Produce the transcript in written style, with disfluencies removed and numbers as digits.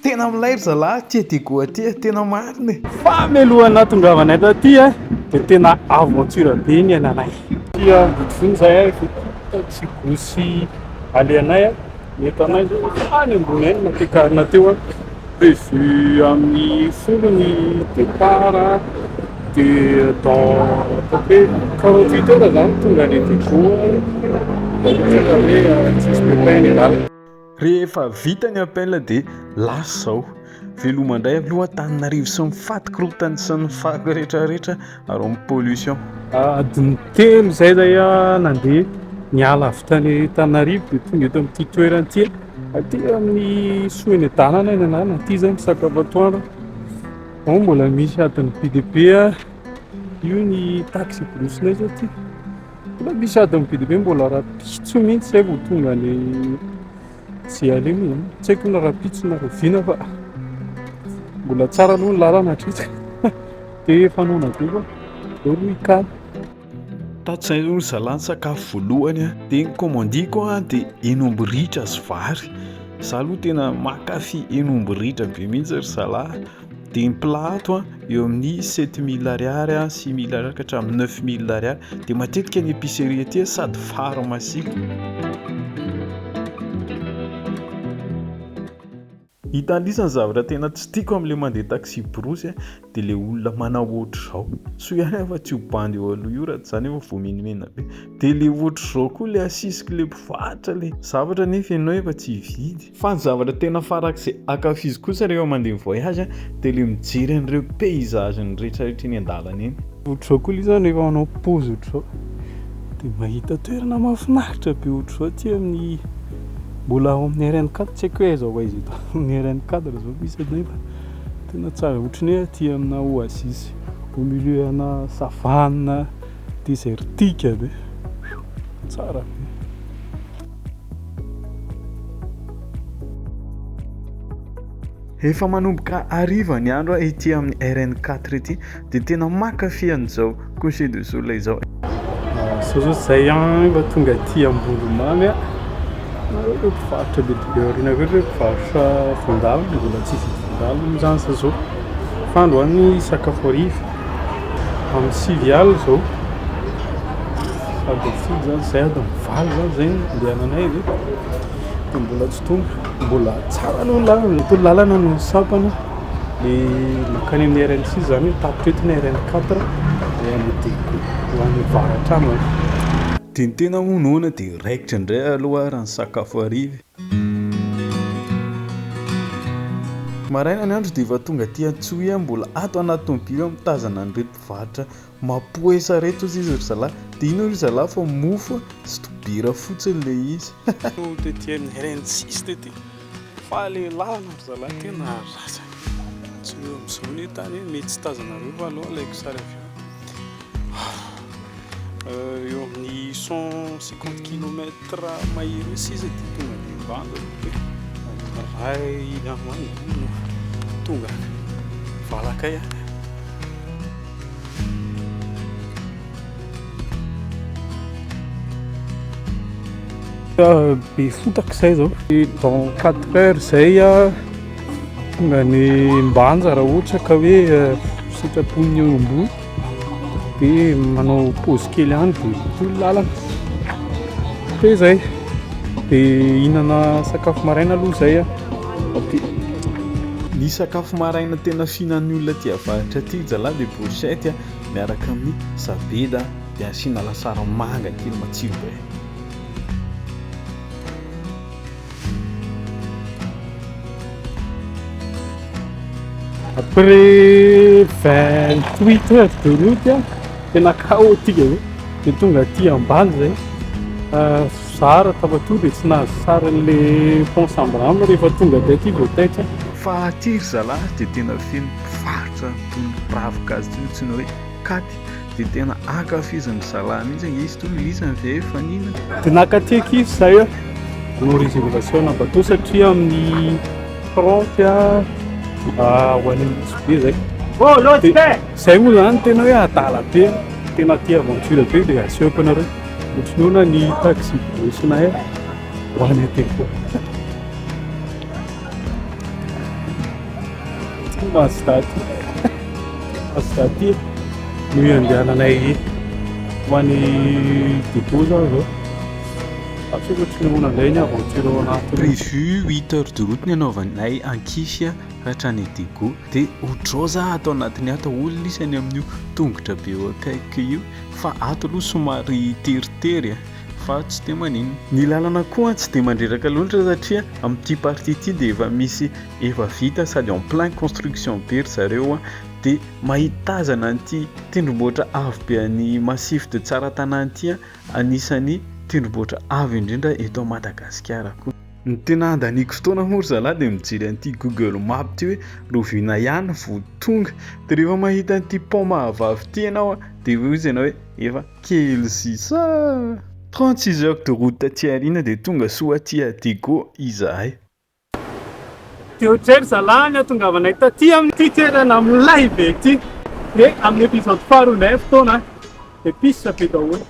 Tena milay ry zalahy aty Diego aty a, tena marina e. Fa mialohan'ny nahatongavanay taty a, dia tena aventure be ny iainanay. Aty Ambodivona izahay a, efa taxi-brousse alehanay a, ny entanay zao efa any ambony any nampiakarina teo a, prévu amin'ny folo ny départ a, dia dans à peu près 48 heures zany tonga any Diego a, raha ohatra ka hoe tsisy pépin ny lalana. Rehefa vita ny appel dia lasa izao. Veloma indray aloha Antananarivo sy ny fatin-korontany sy ny fako rehetrarehetra ary ny pollution. Adiny telo izay zay aho nandeha niala avy tany Antananarivo dia tonga eto amin'ity toerana ity. Aty amin'ny Soanierana ny anarana, aty izay misakafo atoandro. Ao mbola misy adiny be dia be io ny taxi brousse-nay izao ity. Mbola misy adiny be dia be mbola rahampitso mihitsy izay vao tonga any izay aleha moa zany. Tsy haiko na rahampitso na rahoviana fa mbola tsara aloha ny lalana hatreto. Dia efa noana be koa. Aleo aloha hikaly. Tato izay aloha ry zalahy ny sakafo voalohany a, dia ny commandiko a dia hen'omby ritra sy vary. Za aloha tena mankafy hen'omby ritra be mihitsy ry zalahy. Dia ny plat ato a eo amin'ny 7000 ariary a, 6000 ariary ka hatramin'ny 9000 ariary. Dia matetika ny épicerie aty sady pharmacie. Hitan'isa ny zavatra tena tsy tiako amin'ilay mandeha taxi brousse dia ilay olona manao ohatr'izao. Soa ihany aho fa tsy io bandy eo aloha io raha tsy izany efa voamenomenona be. Dia ilay ohatr'izao koa ilay asisiky ilay mpivarotra ilay zavatra nefa ianao efa tsy hividy. Fa ny zavatra tena farak'izay ankafiziko kosa rehefa mandeha mi-voyage dia ilay mijery an'ireo paysage-ny rehetrarehetra eny an-dalana eny. Ohatr'izao koa ilay izy rehefa manao pause ohatr'izao dia mahita toerana mahafinaritra be ohatr'izao aty amin'ny mbola ao amin'ny RN 4 tsy haiko hoe aiza ho aiza eto amin'ny RN 4 izao misy anay fa tena tsara ohatran'ny hoe aty amina oasis au milieu ana savane désertique be tsara be. Efa manomboka hariva ny andro ety amin'ny RN 4 ety dia tena mankafy an'izao coucher de soleil izao. Zao zao zay an efa tonga aty Ambondromamy a. Ireo mpivarotra be dia be aoriana ireo ireo mpivarotra voandalana, mbola tsy hividy voandalana moa izany za zao. Fa androany sakafo hariva amin'ny sivy alina izao. Sady firy izany izay adiny valo izany izay no andehananay ve dia mbola tsy tonga. Mbola tsara aloha ny lalana, eto ny lalana no sampana le mankany amin'ny RN 6 izany hoe tapitra eto ny RN 4 dia any Diego ho any avaratra any zany. Dia ny tena moa noana dia raikitra indray aloha raha ny sakafo hariva e. Maraina ny andro dia efa tonga aty Antsohihy aho mbola ato anaty tomobile mitazana an'ireto mpivarotra Mapoesa reto ozy izy ry zalahy. Dia inona ry zalahy fa mofo sy dobera fotsiny le izy. Tety amin'ny RN 6 tety fa le lalana ry zalahy tena ratsy. Tsy eo amin'izao ny tany hoe mety tsy tazanareo fa aleo alaiko sary avy eo. Eo amin'ny 150 kilomètre mahery eo sisa dia tonga any Ambanja. Iray any ho any no tonga any Valakay. Be fotaka izay izao. Dans 4 heures izay tonga any Ambanja raha ohatra ka hoe sitrapon'ny eo ambony dia manao pause kely any dia mitohy ny lalana. Dia izay. Dia hihinana sakafo maraina aloha izay aty. Ny sakafo maraina tena fihinan'ny olona aty avaratra aty ry zalahy dia brochette miaraka amin'ny sabeda dia asiana lasary manga kely matsiro be. Après 28 heures de route, tena chaotique be, dia tonga aty ambany zay. Zara tapatoa dia tsy nahazo sary an'le pont Sambrame rehefa tonga taty vao taitra. Fa aty ry zalahy dia tena feno mpivarotra itony ravin-kazo itony antsoina hoe katy dia tena ankafizin-dry zalahy mihitsy ange izy itony, lisany ve efa nihinana? Dia naka aty akia izahay hanao réservation na bateau satria amin'ny 30 ho any Nosy Be zay. Dia izay moa zany tena hoe adala be, tena tia aventure be dia asehoko anareo. Ohatry ny ahoana ny taxi brousse-nay ho any Atepo. Ty Mazda ty. Mazda ty no iandehananay ho any Diego zao zao. Tsy haiko tsy nahoana indray ny aventure ao anatiny. Prévu 8 heures de route ny anaovanay Ankify hatrany Diego. Dia ohatr'izao za ato anatiny ato, olona isany amin'io tongotra be eo akaikiko io, fa ato aloha somary teritery fa tsy dia maninona. Ny lalana koa tsy dia mandreraka loatra satria amin'ity partie ity dia efa misy efa vita sady en plein construction be ry zareo dia mahitazana an'ity tendrombohitra avo be an'i Massif de Tsaratanàna ity, anisan'ny tendrombohitra avo indrindra eto Madagasikara koa. Ny tena andaniako fotoana moa ry zalahy dia mijery an'ity Google Map ity hoe rahoviana ihany vao tonga. Dia rehefa mahita an'ity pont Mahavavy ity ianao dia hoy izy ianao hoe efa kely sisa. 36 heures de route taty aoriana dia tonga soa aty Diego izahay. Dia ohatrizay ry zalahy ny hatongavanay taty amin'ity toerana milay be ity. Dia amin'ny épisode faharoa indray ny fotoana dia peace be daholo.